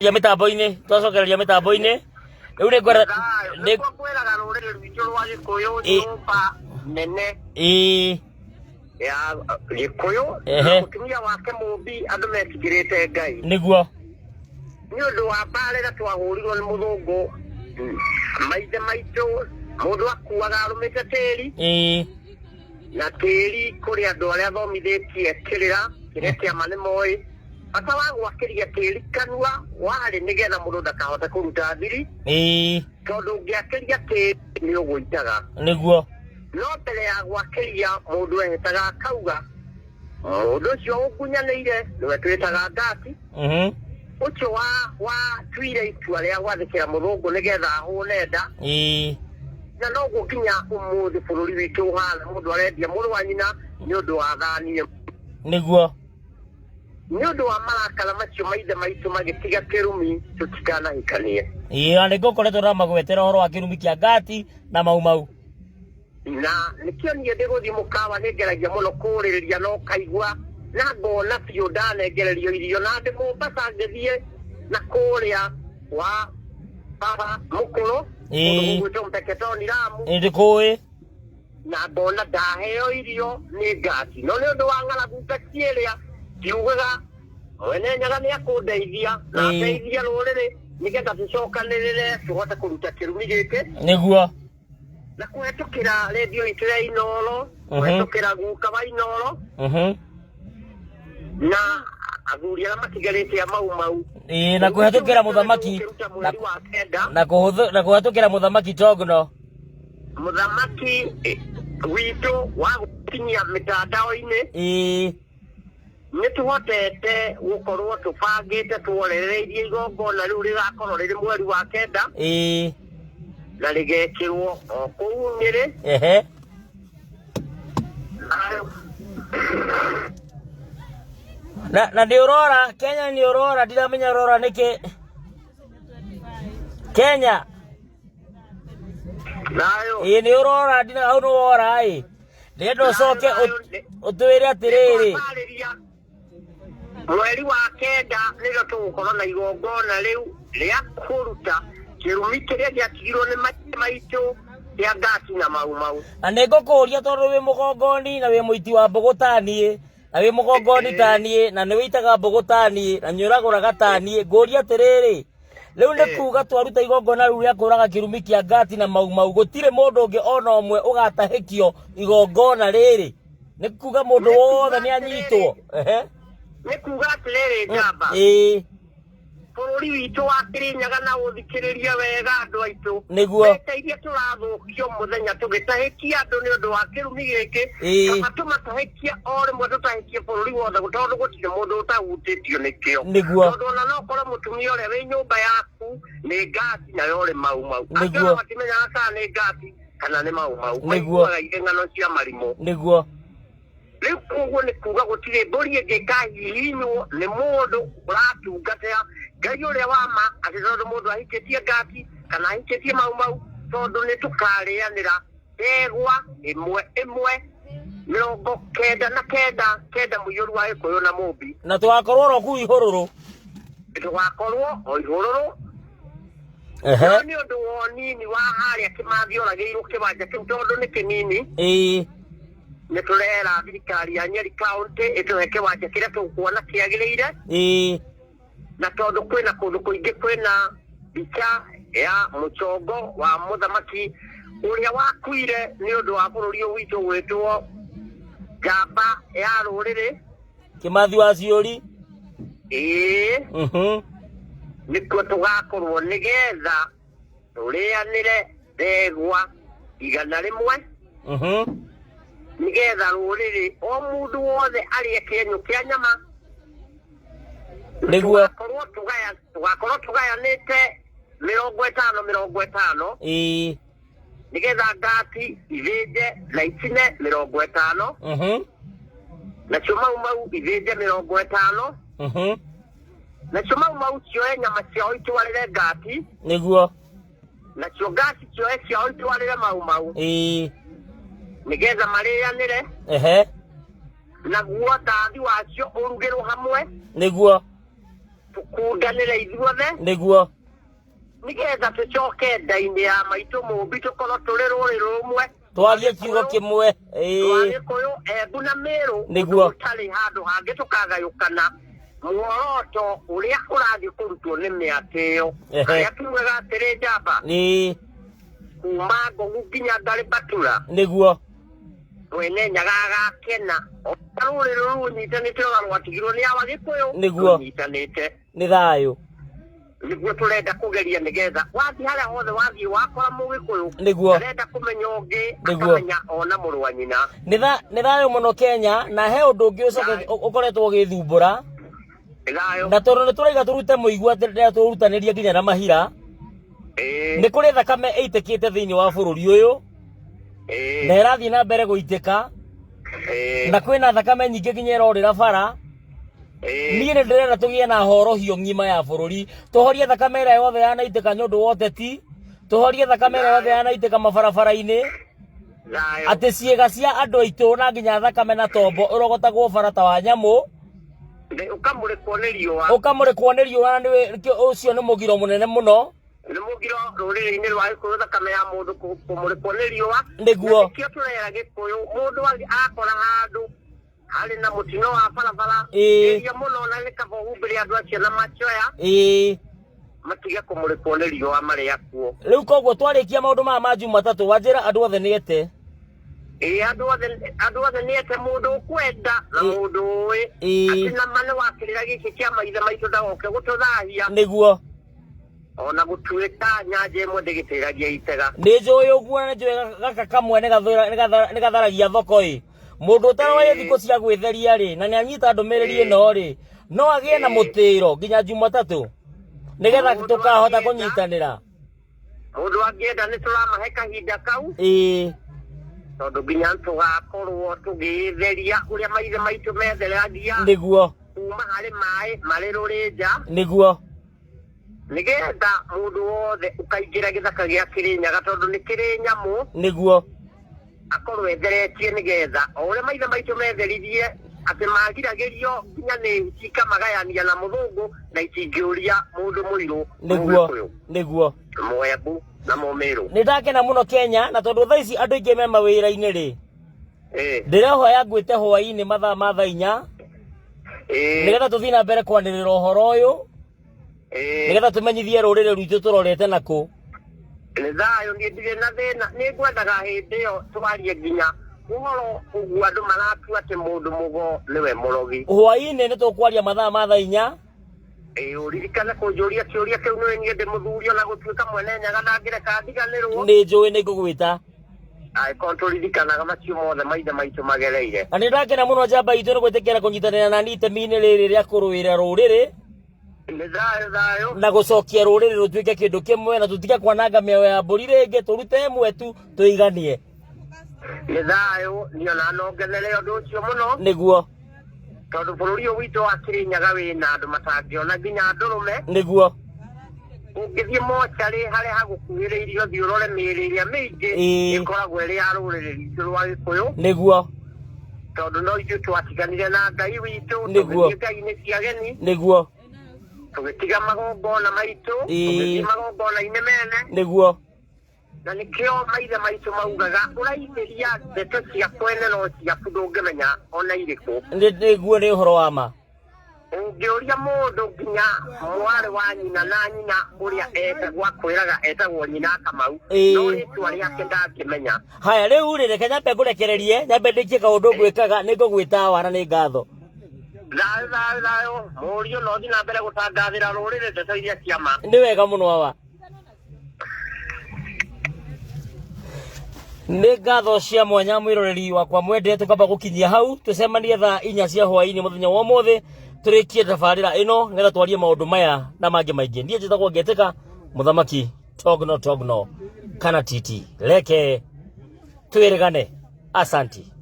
Ya mĩtambo-inĩ, twacokereria mĩtambo-inĩ. Rĩu nĩ ngwenda Thayũ. nĩ Nĩkuo kwĩraga rũrĩrĩ rwitũ rwa Gĩkũyũ nyũmba nene ĩĩ ya Gĩkũyũ na mũtumia wake Mũmbi andũ metigĩrĩte Ngai. Nĩguo. Nĩ ũndũ wa mbara ĩrĩa twahũrirwo nĩ mũthũngũ, maithe maitũ mũndũ akuaga arũmĩte tĩri. Na tĩri kũrĩ andũ arĩa thomithĩtie kĩrĩra kĩrĩa kĩama nĩ moĩ bata wa gwakĩria tĩri kanua warĩ nĩgetha mũndũ ndakahote kũruta thiri. Tondũ ũngĩakĩria tĩri nĩ ũgũitaga. Nĩguo. No mbere ya gwakĩria mũndũ ehĩtaga akauga mũndũ ũcio ũngunyanĩire nĩwe twĩtaga ngati. Ũcio watuire itua rĩa gwathĩkĩra mũthũngũ nĩgetha ahũne nda. Na noguo nginya ũmũthĩ bũrũri witũ ũhana, mũndũ arendia mũrũ wa nyina nĩ ũndũ wa thani ĩmwe. Nĩguo. Nĩ ũndũ wa marakara macio maithe maitũ magĩtiga kĩrumi tũtikanahikanie. Ĩĩ, na nĩguo ũkoretwo ũramagwetera ũhoro wa kĩrumi kĩa ngati na mau mau. Na nĩkĩo niĩ ndĩ gũthiĩ mũkawa nĩ ngeragia mũno kũũrĩrĩria na ũkaigua na ngona biũ ndanengererio irio na ndĩ Mombasa ngĩthiĩ na kũrĩa wa baba mũkũrũ kũndũ gũgwĩtwo Mpeketoni Lamu. Nĩ ndĩkũĩ. Na ngona ndaheo irio nĩ ngati no nĩ ũndũ wa ng'aragu ngati ĩrĩa ngiugaga Mwene Nyaga nĩ akũndeithia na ateithie rũrĩrĩ nĩgetha tũcokanĩrĩre tũhote kũruta kĩrumi gĩkĩ. Nĩguo. Na kũhetũkĩra rĩndiũ itũ ya Inooro, kũhetũkĩra guka wa Inooro, na athuri arĩa matigarĩte a Mau Mau. Ĩĩ, na kũhetũkĩra mũthamaki Tũkĩruta mweri wa kenda. Na kũhetũkĩra mũthamaki Togno. Mũthamaki witũ wa gũkinyia mĩtandao-inĩ. Nĩ tũhotete gũkorwo tũbangĩte tworereirie igongona rĩu rĩgakorwo rĩrĩ mweri wa kenda. Na rĩgekĩrwo o kũu Nyĩrĩ. Na nĩ ũrora Kenya, nĩ ũrora, ndiramenya ũrora nĩkĩ Kenya. Thayũ. Ĩĩ, nĩ ũrora, ndina hau nĩ wora ĩ. Ndĩrenda ũcoke ũtwĩre atĩrĩrĩ. Mweri wa kenda nĩrĩo tũgũkorwo na igongona rĩu rĩa kũruta kĩrumi kĩrĩa gĩatigirwo nĩ maithe maitũ kĩa ngati na mau mau. Na nĩ ngũkũria tondũ wĩ mũgongoni na wĩ mũiti wa mbũgũ ta niĩ, na wĩ mũgongoni ta niĩ, na nĩ wĩitaga mbũgũ ta niĩ, na nĩ ũragũraga ta niĩ, ngũrie atĩrĩrĩ, Rĩu nĩ kuga twaruta igongona rĩu rĩa kũraga kĩrumi kĩa ngati na mau mau, gũtirĩ mũndũ ũngĩ ona ũmwe ũgatahĩkio igongona rĩrĩ. Nĩ kuga mũndũ wothe nĩ anyitwo. Ehe. Nĩ kuga atĩrĩrĩ njamba. Bũrũri witũ wa Kĩrĩnyaga na ũthikĩrĩrie wega andũ aitũ. Nĩguo. Mbeca iria tũrathũkio mũthenya tũgĩtahĩkia andũ nĩ ũndũ wa kĩrumi gĩkĩ. Kaba tũmatahĩkie o rĩmwe tũtahĩkie bũrũri wothe tondũ gũtirĩ mũndũ ũtahutĩtio nĩkĩo. Nĩguo. Tondũ ona no ũkore mũtumia ũrĩa wĩ nyũmba yaku nĩ ngati nayo ũrĩ mau mau. Angĩ ona matimenyaga kana nĩ ngati kana nĩ mau mau. Maiguaga irĩ ng'ano cia marimũ. Nĩguo. Rĩu koguo nĩ kuga gũtirĩ mbũri ĩngĩ ĩkahihinywo nĩ mũndũ ũratungatĩra Ngai ũrĩa wa ma atĩ tondũ mũndũ ahikĩtie ngati kana ahikĩtie mau mau, tondũ nĩ tũkarĩanĩra ndegwa ĩmwe ĩmwe 99 kenda mũiyũru wa Gĩkũyũ na Mũmbi. Na tũgakorwo oro kũu ihũrũrũ. Tũgakorwo o ihũrũrũ. No nĩ ũndũ wa ũnini wa harĩa Kĩmathi oragĩirwo kĩwanja kĩu tondũ nĩ kĩnini. Nĩ tũrera thirikari ya Nyeri County ĩtũhe kĩwanja kĩrĩa tũkuona kĩagĩrĩire. Na tondũ kwĩna kũndũ kũingĩ kwĩna mbica ya mũcongo wa mũthamaki ũrĩa wakuire nĩ ũndũ wa bũrũri ũyũ witũ gwĩtwo njamba ya rũrĩrĩ. Kĩmathi wa Ciũri. Ĩĩ. Nĩkuo tũgakorwo nĩgetha tũrĩanĩre ndegwa 100 nĩgetha rũrĩrĩ o mũndũ wothe arĩe kĩenyũ kĩa nyama. Nĩguo. Tũgakorwo tũgayanĩte 50 50. Nĩgetha ngati ithĩnje na icine 50. Nacio mau mau ithĩnje 50. Nacio mau mau cioe nyama ciao itwarĩre ngati. Nĩguo. Nacio ngati cioe ciao itwarĩre mau mau. Nĩgetha marĩanĩre. Naguo ndathi wacio ũrugĩrwo hamwe. Nĩguo. Tũkundanĩre ithuothe. Nĩguo. Nĩgetha tũcoke nda-inĩ ya maitũ mũmbi tũkorwo tũrĩ rũrĩrĩ rũmwe. Twarie kiugo kĩmwe. Rwa Gĩkũyũ, Embu na Mĩrũ. Nĩguo. Ũndũ ũtarĩ handũ hangĩ tũkagayũkana. Muoroto ũrĩa ũrathiĩ kũrutwo nĩ mĩatĩ ĩyo. Harĩa tugaga atĩrĩ njamba. Kuma Ngogu nginya Ngarĩmbatura. Nĩguo. Mwene Nyaga agakena. Rũrĩrĩ rũu rũnyitanĩte ona rwatigirwo nĩ awa Gĩkũyũ. Nĩguo. Rũnyitanĩte. Nĩ thayũ. Nĩguo tũrenda kũgeria nĩgetha wathiĩ harĩa hothe wathiĩ wakora Mũgĩkũyũ. Nĩguo. Arenda kũmenya ũngĩ. Nĩguo. Akamenya ona mũrũ wa nyina. Nĩ thayũ mũno Kenya, na he ũndũ ũngĩ ũcoke ũkoretwo ũgĩthumbũra. Thayũ. Na tondũ nĩ tũraiga tũrute mũigua atĩ tũrutanĩrie nginya na mahira. Nĩ kũrĩ thakame ĩitĩkĩte thĩinĩ wa bũrũri ũyũ. Na ĩrathiĩ na mbere gũitĩka. Na kwĩna thakame nyingĩ nginya ĩrorĩra bara. Niĩ nĩ ndĩrenda tũgĩe na horohio ng'ima ya bũrũri, tũhorie thakame ĩrĩa yothe yanaitĩka nĩ ũndũ wa ũteti, tũhorie thakame ĩrĩa yothe yanaitĩka mabarabara-inĩ, atĩ ciĩga cia andũ aitũ na nginya thakame na tombo ũrogotagwo bara ta wa nyamũ, Ũkamũrĩkwo nĩ riũa. Ũkamũrĩkwo nĩ riũa, na ũcio nĩ mũgiro mũnene mũno. Nĩ mũgiro rũrĩrĩ-inĩ rwa Gĩkũyũ thakame ya mũndũ kũmũrĩkwo nĩ riũa. Nĩguo. Na nĩkĩo tũrera Gĩkũyũ, mũndũ akora handũ harĩ na mũtino wa barabara, geria mũno na nĩ kaba ũhumbĩre andũ acio na macoya, matige kũmũrĩkwo nĩ riũa marĩ akuo. Rĩu koguo twarĩkia maũndũ maya ma Jumatatũ, wanjĩra andũ othe nĩ ete. Ĩĩ, andũ othe nĩ ete, mũndũ ũkwenda na mũndũ ũĩ atĩ na ma nĩ wa kĩrĩra gĩkĩ kĩa maithe maitũ ndagoke gũtũthahia. Nĩguo. Ona gũtuĩka nyanja ĩmwe ndĩgĩtĩragia itega. Nĩ njũĩ ũguo, na nĩ njũĩ gaka kamwe nĩ gatharagia thoko ĩ. Mũndũ ũtaroĩ thikũ cia gwĩtheria rĩ, na nĩ anyita ndũmĩrĩri ĩno rĩ, no agĩe na mũtĩro nginya Jumatatũ nĩgetha tũkahota kũnyitanĩra. Mũndũ angĩenda nĩ tũramahe kahinda kau. Tondũ nginya tũgakorwo tũgĩtheria ũrĩa maithe maitũ metheragia. Nĩguo. Kuma harĩ maĩ marĩ rũrĩnja. Nĩguo. Nĩgetha mũndũ wothe ũkaingĩra gĩthaka gĩa Kĩrĩnyaga tondũ nĩ kĩrĩ nyamũ. Nĩguo. Akorwo etheretie nĩgetha o ũrĩa maithe maitũ metheririe atĩ magiragĩrio nginya nĩ hiti ikamagayania na mũthũngũ na itingĩũria mũndũ mũirũ. Nĩguo. Nĩguo. Mũembu na Mũmĩrũ. Nĩ ndakena mũno Kenya, na tondũ thaa ici andũ aingĩ me mawĩra-inĩ rĩ, ndĩrehoya ngwĩte hwaĩ-inĩ mathaa ma thaa inya, nĩgetha tũthiĩ na mbere kwanĩrĩra ũhoro ũyũ, nĩgetha tũmenyithie rũrĩrĩ rwitũ tũrorete nakũ. Nĩ thayũ, niĩ ndirĩ na thĩna, nĩ ngwendaga hĩndĩ ĩyo twarie nginya ũhoro ũguo andũ maratua atĩ mũndũ mũgo nĩwe mũrogi. Hwaĩ-inĩ nĩ tũkwaria mathaa ma thaa inya. Ĩĩ, ũririkane kũnjũria kĩũria kĩu, nĩwe niĩ ndĩ mũthuri ona gũtuĩka mwene Nyaga ndangĩreka ndiganĩrwo. Nĩ njũĩ nĩ ngũgwĩta. Angĩkorwo tũririkanaga macio mothe maithe maitũ magereire. Na nĩ ndakena mũno njamba itũ nĩ gwĩtĩkĩra kũnyitanĩra na niĩ itemi-inĩ rĩrĩ rĩa kũrũĩra rũrĩrĩ. Nĩ thayũ, thayũ. Na gũcokia rũrĩrĩ rũtuĩke kĩndũ kĩmwe, na tũtige kwananga mĩoyo ya mbũri rĩngĩ, tũrute ĩmwe tu tũiganie. Nĩ thayũ, niĩ ona no ngenere ũndũ ũcio mũno. Nĩguo. Tondũ bũrũri ũyũ witũ wa Kĩrĩnyaga wĩna andũ matangĩona nginya ndũrũme. Nĩguo. Ũngĩthiĩ mocarĩ harĩa hagũkuhĩrĩirie ũthiĩ ũrore mĩĩrĩ ĩrĩa mĩingĩ ĩkoragwo ĩrĩ ya rũrĩrĩ rwitũ rwa Gĩkũyũ. Nĩguo. Tondũ no ithuĩ twatiganire na Ngai witũ, Nĩguo. tũgĩthiĩ ngai-inĩ cia ageni. Nĩguo. Tũgĩtiga magongona maitũ, tũgĩthiĩ magongona-inĩ mene. Nĩguo. Na nĩkĩo maithe maitũ maugaga ũraithĩria ndeto cia kwene no ciaku ndũngĩmenya ona irĩkũ. Nĩguo, nĩ ũhoro wa ma. Ũngĩũria mũndũ nginya mwarĩ wa nyina na nyina ũrĩa etagwo akwĩraga etagwo nyina Kamau, no rĩtwa rĩake ndangĩmenya. Haya, rĩu rĩ, reke nyambe ngũrekererie, nyambe ndĩkie kaũndũ ngwĩkaga, nĩ ngũgwĩta wa na nĩ ngatho. Thayũ, thayũ, thayũ, mũriũ, no thiĩ na mbere gũtangathĩra rũrĩrĩ ndeto iria cia ma. Nĩ wega mũno awa. Nĩ ngatho cia mwanya mwĩroreri wakwa mwende, tũkamba gũkinyia hau, tũcemanie thaa inya cia hwaĩ-inĩ mũthenya wa ũmũthĩ, tũrĩkie tabarĩra ĩno nĩgetha twarie maũndũ maya na mangĩ maingĩ. Niĩ njĩtagwo Ngetĩka Mũthamaki Togno Togno kana Titi. Reke twĩrĩgane. Asanti.